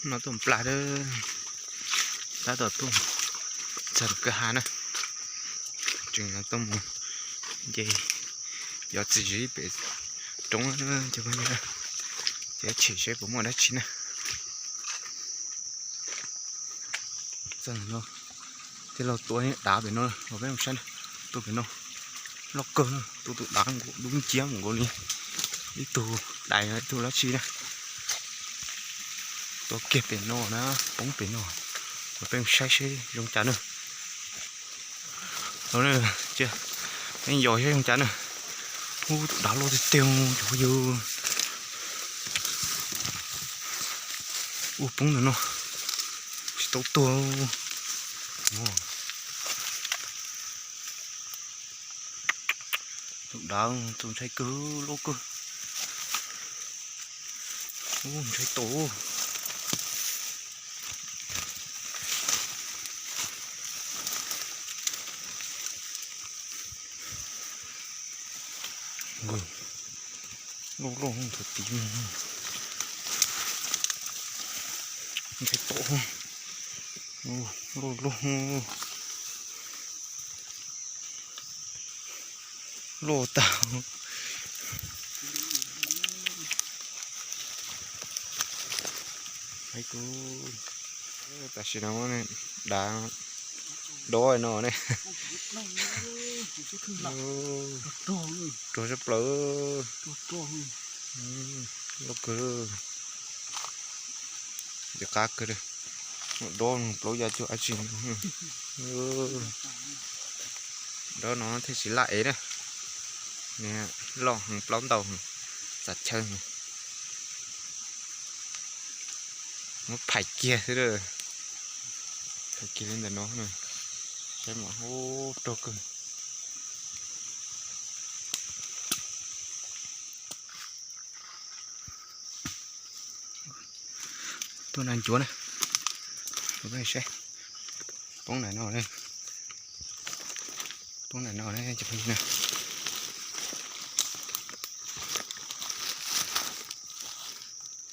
No tuaj plas, tab tom tuaj txog kwj ha na, tseem tuaj mus nce, yov txiv zis pem roob, ces tshem seb puas muaj dab tsi na. Txog no, tej laug tua dav pem no, peb mus saib, tua pem no, loj kawg, tua tus dav nkaus dub nciab nkaus li ib tug dais ib tug dab tsi na. Tua kiag pem no na, poob pem no, peb mus saib seb zoo cas na. Los na, cia peb yos saib zoo cas na. Ub, tus dav loj tiag tiag, cov phooj ywg. Ua poob ntawm no, tsis tau tuag. Tus dav tus ntshai kawg, loj kawg. Ub, ntshai tau. Loj loj ntawm tid, ntshai tau. Loj loj, loj tag. Tam sim no dav dob no ne. Rog sab plaws. Loj kawg, cov qab kawg, dob plaub ya cuag dab tsi. Dob no thiaj tsis laj ev na. Loj heev, plaub ntau, txav chaw. Muab phais kiag xwb, phais kiag li ntawm no, saib mas, ub, rog kawg. Tuaj na ncuav na, saib, poob ntawm no, poob ntawm no,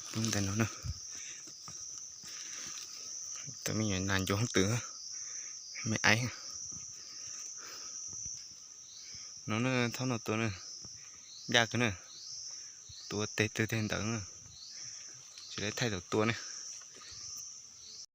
poob ntawm no na. Tus me nyuam nas ncuav hoob twm, me aiv. No na, thaum no tua na, ncaj kawg na, tua teg twg teg ntawd na, tsis lawv thaij thaum tua na.